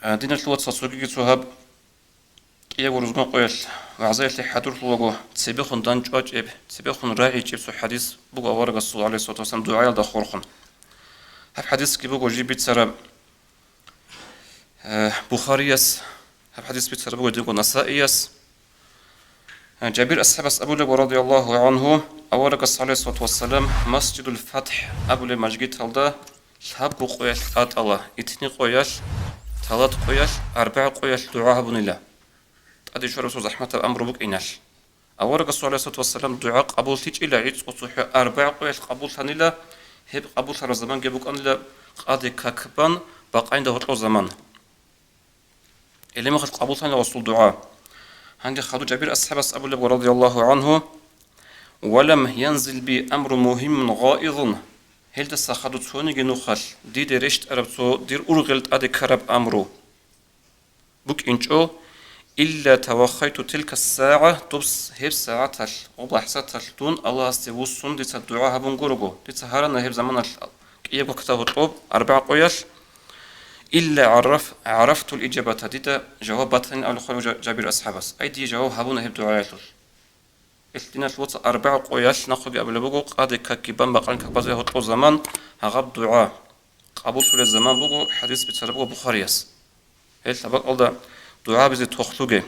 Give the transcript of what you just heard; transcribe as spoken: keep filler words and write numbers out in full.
Э, диналъул вацал, цогиги цо гьаб кӀиябго рузман къоялъ вагӀзаялъе хӀадурлъулаго цебехун дандчӀвачӀеб, цебехун рагӀичӀеб цо хӀадис буго аварагасул, гӀалайгьиссалату вассалам, дугӀаялда хурхун. Гьаб хӀадисги буго жиб бицараб, э, Бухарияс, гьаб хӀадис бицараб буго динго Насаияс. Жабир асхӀабас абулеб, радияллагьу гӀангьу, аварагас, гӀалайгьиссалату вассалам, Масжидул Фатхь абулеб мажгиталда лъабго къоялъ тӀатӀала, итни къоялъ, талат къоялъ, арбагӀ къоялъ дугӀа гьабунила, тӀаде щвараб цо захӀматаб амру букӀиналъ. Аварагасул, гӀалайгьиссалату вассалам, дугӀа къабуллъичӀила гӀицӀго цохӀо арбагӀ къоялъ къабуллъанила, гьеб къабуллъараб заманги букӀанила къаде как бан бакъайнда гьоркьоб заман. Гьеле мехалъ къабуллъанила гъосул дугӀа. Гьанже хадуб Жабир асхӀабас абулеб, радияллагьу гӀангьу: «Ва лам янзил би амру мугьиммун гъаизун», гьелдаса хадуб цониги нухалъ диде рещтӀараб цо дир ургъел тӀаде ккараб амру букӀинчӀо, «илла таваххайту тилка сагӀа», дуб с-, гьеб сагӀаталъ, гъоб лахӀзаталъ дун Аллагьасде вуссун дица дугӀа гьабун гурого, дица гьарана гьеб заманалъ кӀиябго какда гьоркьоб арбагӀ къоялъ, «илла гӀараф-, гӀарафтул иджабата», дида жаваб батанин абулеб хъварав Жа-, Жабир асхӀабас. Ай, дие жаваб гьабуна гьеб дугӀаялъулъ. Гьелъ, диналъул вацал, арбагӀ къоялъ нахъеги абулеб буго, къаде какги бан бакъан как базе гьоркьоб заман, гьагъаб дугӀа къабуллъулеб заман буго, хӀадис бицараб буго Бухарияс. Гьелъ гьаб бакӀалда дугӀа гьабизе тохлъуге.